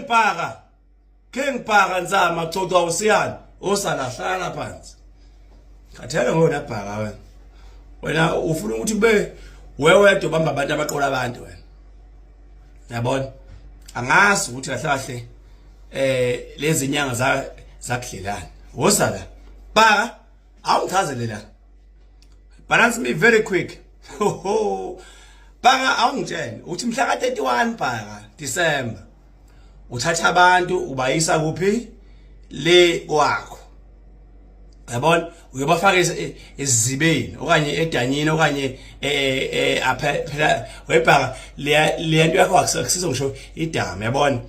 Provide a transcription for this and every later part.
King Bhaka, King Bhaka Nzama coca usiyana osala hlala phansi. Khathele ngona Bhaka wena. Wena ufuna ukuthi kube wewedwa ubamba abantu abaqola abantu wena. Yabona? Angazi ukuthi kahle kahle lezi nyanga za zakudlelana. Woza la. Bhaka awungichazele la. Balance me very quick. Ho ho. Bhaka awungitshele uthi mhla ka 31 Bhaka December uthatha abantu ubayisa kuphi le kwakho. Yabona uyobafaka esizibeni okanye edanyini okanye phela webhaka le nto yakho akusizo ngisho idamu yabona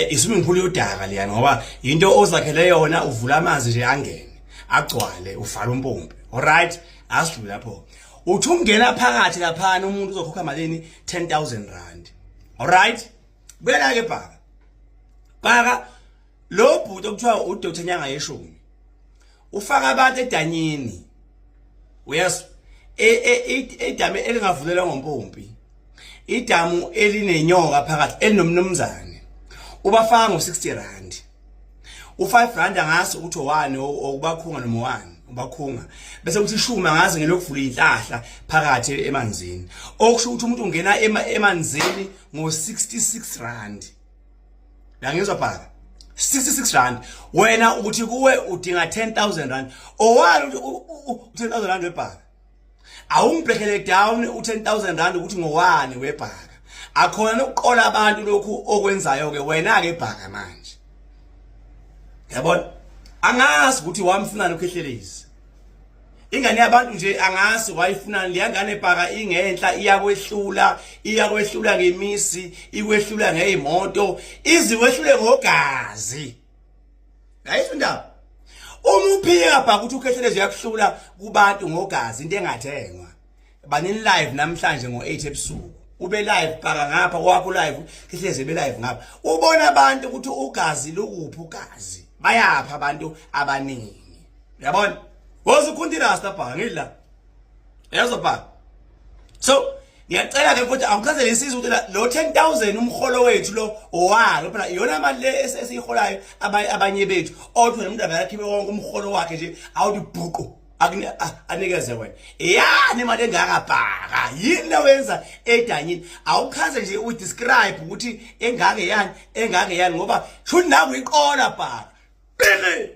iswimming pool yodaka leyana ngoba into ozakhele yona uvula amanzi nje angene agcwale uvala umpompi. Alright, asidlule lapho. Uthi ungena phakathi laphana umuntu uzokhokha malini? 10,000 rand. Alright, buyela ke Bhaka. Bhaka, lo bhuti okuthiwa uDr Nyanga yeshumi ufaka abantu edanyini, uyas idamu elingavulelwa ngompompi, idamu elinenyoka phakathi elinomnumzane, ubafaka ngo60 rand. U5 rand angazi ukuthi owani okubakhunga noma owani ubakhunga, bese kuthi ishumi angazi ngelokuvula inhlahla phakathi emanzini, okusho ukuthi umuntu ungena emanzini ngo66 rand. Uyangizwa Bhaka? 66 rand. Wena ukuthi kuwe udinga 10,000 rand. Owani u10000 rand webhaka? Awungibhekele down u10000 rand ukuthi ngowani webhaka. Akhona nokuqola abantu lokhu okwenzayo ke wena ke Bhaka manje. Yabona? Angazi ukuthi wamfuna lokhehlelezi. Ingane yabantu nje angazi wayifunani leya ngane Bhaka, ingenhla iyakwehlula, iyakwehlula ngemisi, ikwehlula ngezimoto, iziwehlule ngogazi. Ayisho indaba. Uma uphika Bhaka ukuthi ukhehlelezi uyakuhlula kubantu ngogazi, into engathengwa. Banini live namhlanje ngo8 ebusuku. Ube live Bhaka ngapha kwakho live, Khehlelezi be live ngapha. Ubona abantu ukuthi ugazi lukuphi ugazi. Bayapha abantu abaningi. Uyabona? Woza ukhunti rasta Bhaka ngila. Yazo Bhaka. So ngiyacela ke futhi awuchazele insizwa ukuthi lo 10,000 umholo wethu lo owalo phela iyona mali le esiyiholayo abanye bethu, othi wena umuntu akakhibe wonke umholo wakhe nje awuthi bhuqu anikeze wena yani imali engaka Bhaka, yini le wenza edanyini? Awuchaze nje, udescribe ukuthi engake yani, engake yani, ngoba shuthi naku iqola Bhaka. Bheke.